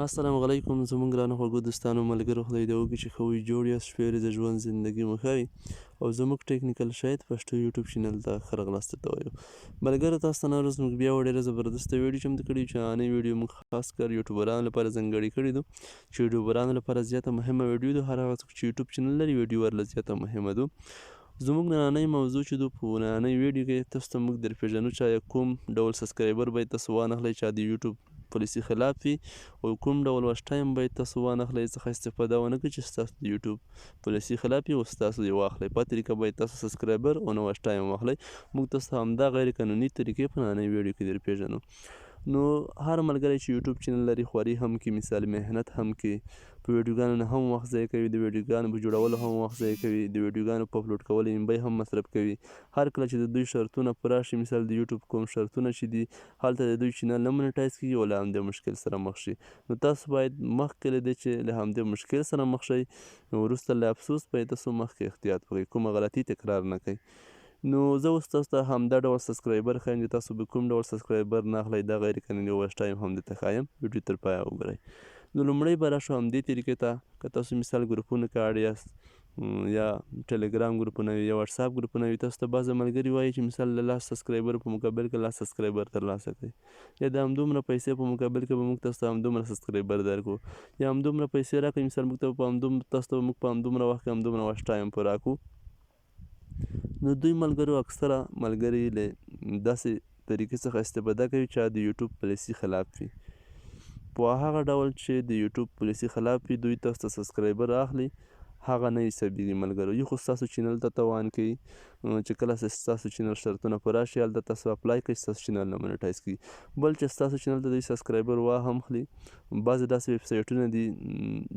السلام علیکم زمونږ ګرانو خوږو دوستانو ملګرو، خدای دې وکړي چې ښه وئ، جوړ یاست، شپې ورځې ژوند زندګي مو ښه وي او زموږ ټیکنیکل شاید پښتو یوټیوب چینل ته ښه راغلاست درته وایو. ملګرو، تاسو ته نن ورځ موږ بیا ډېره زبردسته ویډیو چمتو کړې چې نننۍ ویډیو موږ خاص کر یوټیوبرانو لپاره ځانګړې کړې ده چې یوټیوبرانو لپاره زیاته مهمه ویډیو ده. هر هغه څوک چې یوټیوب چینل لري، ویډیو ورله زیاته مهمه ده. زموږ نننۍ موضوع چې ده، په نننۍ ویډیو کې تاسو ته موږ در پېژنو چې کوم ډول subscriber باید تاسو وانخلئ چې د یوټیوب پالیسي خلاف وي او کوم ډول watch time باید تاسو وانخلئ، څخه استفاده ونه کړئ چې ستاسو د یوټیوب پالیسي خلاف وي او ستاسو یې واخلئ. په طریقه باید تاسو subscriber او نه watch time واخلئ. موږ تاسو ته همدا غیر قانوني طریقې په نننۍ ویډیو کې در پېژنو. نو هر ملګری چې یوټیوب چینل لري، خواري هم کوي، مثال محنت هم کوي، په ویډیوګانو نه هم وخت ضایع کوي، د ویډیوګانو په جوړولو هم وخت ضایع کوي، د ویډیوګانو په اپلوډ کولو MB هم مصرف کوي. هر کله چې د دوی شرطونه پوره شي، مثال د یوټیوب کوم شرطونه چې دي، هلته د دوی چینل نه monetize کیږي او له همدې مشکل سره مخ شي. نو تاسو باید مخکې له دې چې له همدې مشکل سره مخ شئ، نو وروسته له افسوس باید تاسو مخکې احتیاط وکړئ، کومه غلطي تکرار نه کړئ. نو زه اوس تاسو ته همدا ډول subscriber ښیم چې تاسو به کوم ډول subscriber نه اخلئ، دا غیر قانوني watch time هم درته ښایم. ویډیو تر پایه وګورئ. نو لومړی به راشو همدې طریقې ته. که تاسو مثال ګروپونو کې اړ یاست یا ټلګرام ګروپونه وي یا واتساپ ګروپونه وي، تاسو ته بعضې ملګري وایي چې مثال له لس subscriber په مقابل کې 10 subscriber ترلاسه کړئ، یا د همدومره پیسې په مقابل کې به موږ تاسو ته همدومره subscriber درکړو، یا همدومره پیسې راکړئ، مثال موږ ته په همدومره تاسو ته موږ په همدومره وخت کې همدومره watch time پوره کړو. نو دوی ملګرو، اکثره ملګري له داسې طریقې څخه استفاده کوي چې د یوټیوب پالیسي خلاف وي. په هغه ډول چې د یوټیوب پالیسي خلاف وي، دوی تاسو ته subscriber اخلي، هغه نه حسابېږي. ملګرو، یو خو ستاسو چینل ته تاوان کوي چې کله ستاسو چینل شرطونه پوره شي، هلته تاسو apply کوئ، ستاسو چینل نه monetize کیږي. بل چې ستاسو چینل ته دوی subscriber وا هم خلي، بعضې داسې ویبسایټونه دي،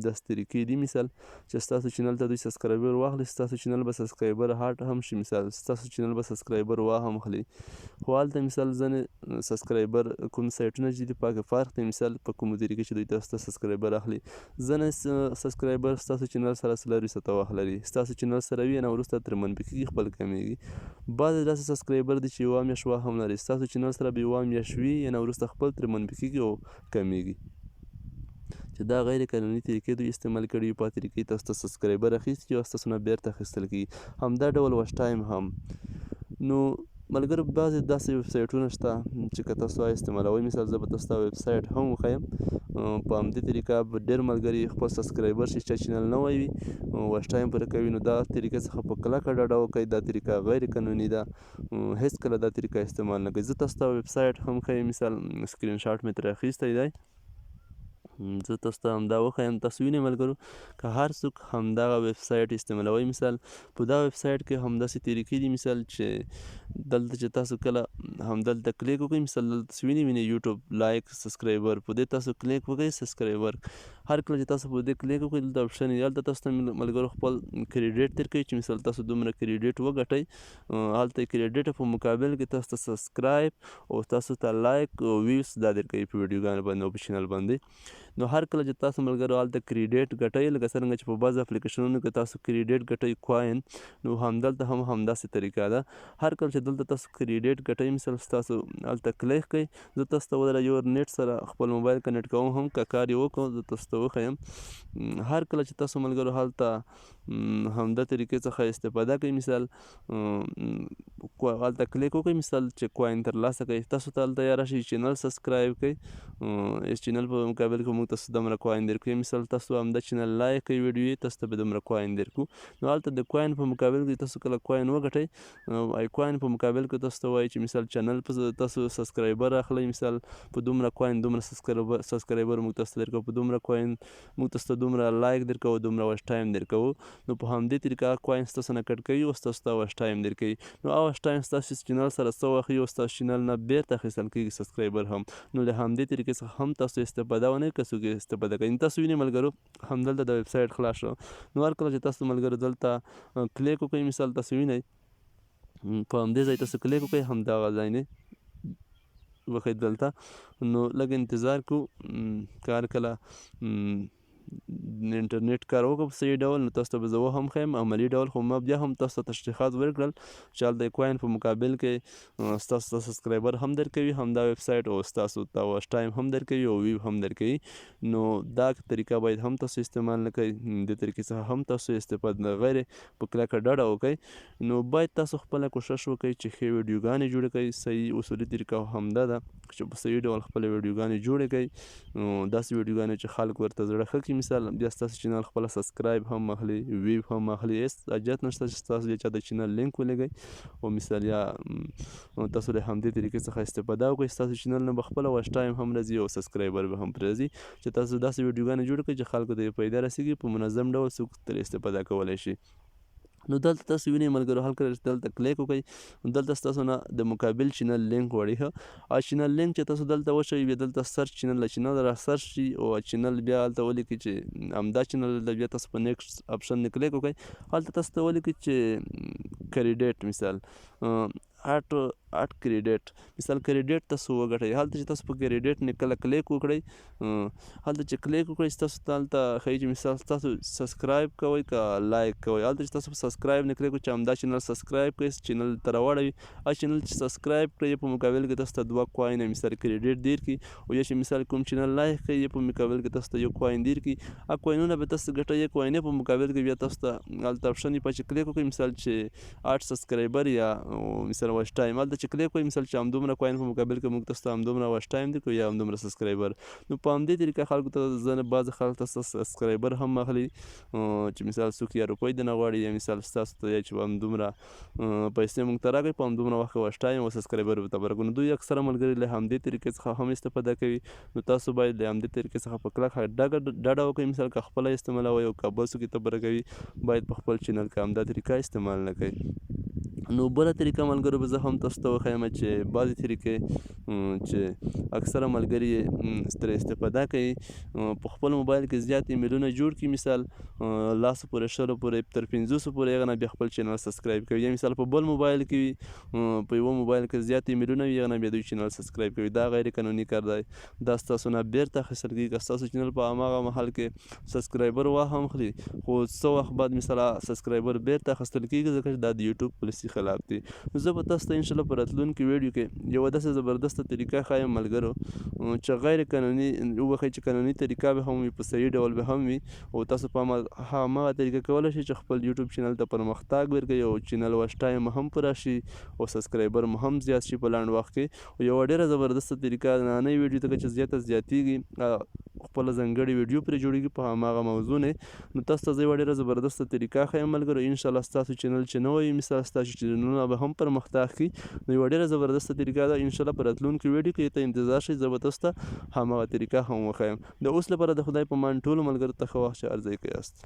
داسې طریقې دي، مثال چې ستاسو چینل ته دوی subscriber واخلي، ستاسو چینل به subscriber هارډ هم شي، مثال ستاسو چینل به subscriber وا هم خلي، خو هلته مثال ځینې subscriber کوم سایټونه چې دي، پاکه فرق دی. مثال په کومو طریقې چې دوی تاسو ته subscriber اخلي، ځینې subscriber ستاسو چینل سره 4 ساعته وخت لري، ستاسو چینل سره وي، نه وروسته ترې منفي کېږي، خپل کمېږي. بعضې داسې subscriber دي چې یوه میاشت وخت هم لري، ستاسو چینل سره به یوه میاشت وي، نه وروسته خپل ترې منفي کېږي او کمېږي، چې دا غیر قانوني طریقې دوی استعمال کړي، په طریقې تاسو ته subscriber اخیستي او ستاسو نه بیرته اخیستل کېږي. همدا ډول watch time هم. نو ملګرو، بعضې داسې ویبسایټونه شته چې که تاسو استعمالوئ، مثال زه به تاسو ته ویبسایټ هم وښیم. په همدې طریقه ډېر ملګري خپل subscriber چې چا چینل نوی وي، watch time پوره کوي. نو دا طریقه څخه په کلکه ډډه وکړئ، دا طریقه غیر قانوني ده، هېڅکله دا طریقه استعمال نه کړئ. زه تاسو ته ویبسایټ هم ښیم، مثال سکرین شاټ مې ترې اخیستی دی، زه تاسو ته همدا وښیم. تاسو وینئ ملګرو، که هر څوک همدغه ویبسایټ استعمالوي، مثال په دا ویبسایټ کې همداسې طریقې دي، مثال چې دلته چې تاسو کله همدلته کلیک وکړئ، مثال دلته تاسو وینئ یوټیوب like subscriber، په دې تاسو کلیک وکړئ. subscriber هر کله چې تاسو په دې کلیک وکړئ، دلته option دی، هلته تاسو ته ملګرو خپل credit درکوي چې مثال تاسو دومره credit وګټئ، هلته credit په مقابل کې تاسو ته subscribe او تاسو ته like او views دا درکوي په ویډیوګانو باندې او په چینل باندې. نو هر کله چې تاسو ملګرو هلته credit ګټئ، لکه څرنګه چې په بعض اپلیکیشنونو کې تاسو credit ګټئ، coin، نو همدلته هم همداسې طریقه ده. هر کله چې دلته تاسو credit ګټئ، مثال تاسو هلته کلیک کړئ، زه تاسو ته ودره یو نت سره خپل موبایل connect کوم هم، که کار یې وکړو، زه تاسو ته وښیم. هر کله چې تاسو ملګرو هلته همدا طریقې څخه استفاده کوئ، مثال هلته کلیک وکړئ، مثال چې coin ترلاسه کړئ، تاسو ته هلته یا راشي چینل subscribe کړئ، اس چینل په مقابل کې موږ تاسو دومره coin درکوو، مثال تاسو همدا چینل like کړئ ویډیو، تاسو ته به دومره coin درکړو. نو هلته د coin په مقابل کې تاسو کله coin وګټئ، ای coin په مقابل کې تاسو ته وایي چې مثال چینل په تاسو subscriber اخلئ، مثال په دومره coin دومره subscriber موږ تاسو ته درکوو، په دومره coin موږ تاسو ته دومره like درکوو، دومره watch time درکوو. نو په همدې طریقه coin ستاسو نه cut کوي او ستاسو ته watch time درکوي. نو watch time ستاسو چینل سره څه وخت او ستاسو چینل نه بیرته اخیستل کېږي subscriber هم. نو له همدې طریقې څخه هم تاسو استفاده ونه که څوک استفاده کوي. تاسو وینئ ملګرو، همدلته د ویبسایټ خلاص شو. نو هر کله چې تاسو ملګرو دلته کلیک وکړئ، مثال تاسو وینئ، په همدې ځای تاسو کلیک وکړئ، همدغه ځای نه وښئ دلته. نو لږ انتظار کو، که هر کله انټرنیټ کار وکړم په صحیح ډول، نو تاسو ته به زه هم ښیم عملي ډول. خو ما بیا هم تاسو ته تشریحات ورکړل چې هلته coin په مقابل کې ستاسو ته subscriber هم درکوي همدا ویب سایټ، او ستاسو ته watch time هم درکوي او view هم درکوي. نو دا طریقه باید هم تاسو استعمال نه کړئ، د طریقې څخه هم تاسو استفاده نه غیر په کلکه ډډه وکړئ. نو باید تاسو خپله کوشش وکړئ چې ښې ویډیوګانې جوړې کړئ. صحیح اصولي طریقه همدا ده چې په صحیح ډول خپلې ویډیوګانې جوړې کړئ، داسې ویډیوګانې چې خلک ورته زړه ښه کړي. مثال بیا ستاسو channel خپله subscribe هم اخلي، view هم اخلي، هېڅ حاجت نشته چې تاسو بیا چا ته channel link ولېږئ، او مثال یا تاسو له همدې طریقې څخه استفاده وکړئ. ستاسو channel نه به خپله watch time هم راځي او subscriber به هم پرې راځي، چې تاسو داسې ویډیوګانې جوړې کړئ چې خلکو ته یې فایده رسېږي، په منظم ډول څوک ترې استفاده کولی شي. نو دلته تاسو وینئ ملګرو، هر کله چې دلته کلیک وکړئ دلته ستاسو نه د مقابل channel link غواړي. او channel link چې تاسو دلته وشئ، بیا دلته search channel له channel را search شي، او channel بیا هلته ولیکئ چې همدا channel دلته بیا تاسو په next option کلیک وکړئ، هلته تاسو ته ولیکئ چې credit، مثال 8 credit، مثال credit تاسو وګټئ. هلته چې تاسو په credit نه کله کلیک وکړئ، هلته چې کلیک وکړئ تاسو ته هلته ښایي چې مثال تاسو subscribe کوئ که like کوئ. هلته چې تاسو په subscribe نه کلیک وکړئ چې همدا channel subscribe کړئ، channel ته راوړوي. هغه channel چې subscribe کړئ په مقابل کې تاسو ته 2 coin مثال credit درکړي، او یا چې مثال کوم channel like کړئ په مقابل کې تاسو ته 1 coin درکړي. هغه coin ونه به تاسو ګټئ، coin په مقابل کې بیا تاسو ته هلته option په چې کلیک وکړئ، مثال چې 8 subscriber یا مثال watch time، هلته چې کلیک وکړئ مثال چې همدومره coin په مقابل کې موږ تاسو ته همدومره watch time درکړو یا همدومره subscriber. نو په همدې طریقه خلکو ته ځنه بعضې خلک ته subscriber هم اخلي، چې مثال څوک یا روپۍ درنه غواړي، یا مثال ستاسو ته یا چې همدومره پیسې موږ ته راکړئ په همدومره وخت کې watch time او subscriber به ته ورکړو. نو دوی اکثره ملګري له همدې طریقې څخه هم استفاده کوي. نو تاسو باید له همدې طریقې څخه په کلکه ډډه وکړئ. مثال که خپله استعمالوئ او که بل څوک یې ته ورکوي، باید په خپل channel کې همدا طریقه استعمال نه کړئ. نو بله طریقه ملګرو به زه هم تاسو ته وښایم چې بعضې طریقې چې اکثره ملګري یې ترې استفاده کوي، په خپل موبایل کې زیات ایمیلونه جوړ کړي، مثال 10 پورې 20 پورې تر 50 پورې، هغه نه بیا خپل channel subscribe کوي. یا مثال په بل موبایل کې وي، په یوه موبایل کې زیات ایمیلونه وي، هغه نه بیا دوی channel subscribe کوي. دا غیر قانوني کار دی، دا ستاسو نه بیرته اخیستل کېږي. که ستاسو channel په هماغه محل کې subscriber وهم خلي، خو څه وخت بعد مثال subscriber بیرته اخیستل کېږي، ځکه چې دا د یوټیوب پالیسي خلاف دي. نو زه به تاسو ته انشاءالله په راتلونکي ویډیو کې یوه داسې زبردسته طریقه ښایم ملګرو چې غیر قانوني وبښئ، چې قانوني طریقه به هم وي، په صحیح ډول به هم وي، او تاسو په هماغه طریقه کولی شئ چې خپل یوټیوب channel ته پرمختګ ورکړئ، او channel watch time هم پوره شي او subscriber مو هم زیات شي په لنډ وخت کې. او یوه ډېره زبردسته طریقه نننۍ ویډیو ته چې زیاته زیاتېږي، خپله ځانګړې ویډیو پرې جوړېږي په هماغه موضوع نه. نو تاسو ته زه یوه ډېره زبردسته طریقه ښایم ملګرو، انشاءالله ستاسو channel چې نوی وي، مثال ستاسو channel ونه به هم پرمختګ کړي. نو یوه ډېره زبردسته طریقه ده، انشاءالله په راتلونکي ویډیو کې ته انتظار شئ، زه به تاسو ته هماغه طریقه هم وښایم. د اوس لپاره د خدای په مان ټولو ملګرو ته ښه وخت چې هر ځای کې یاست.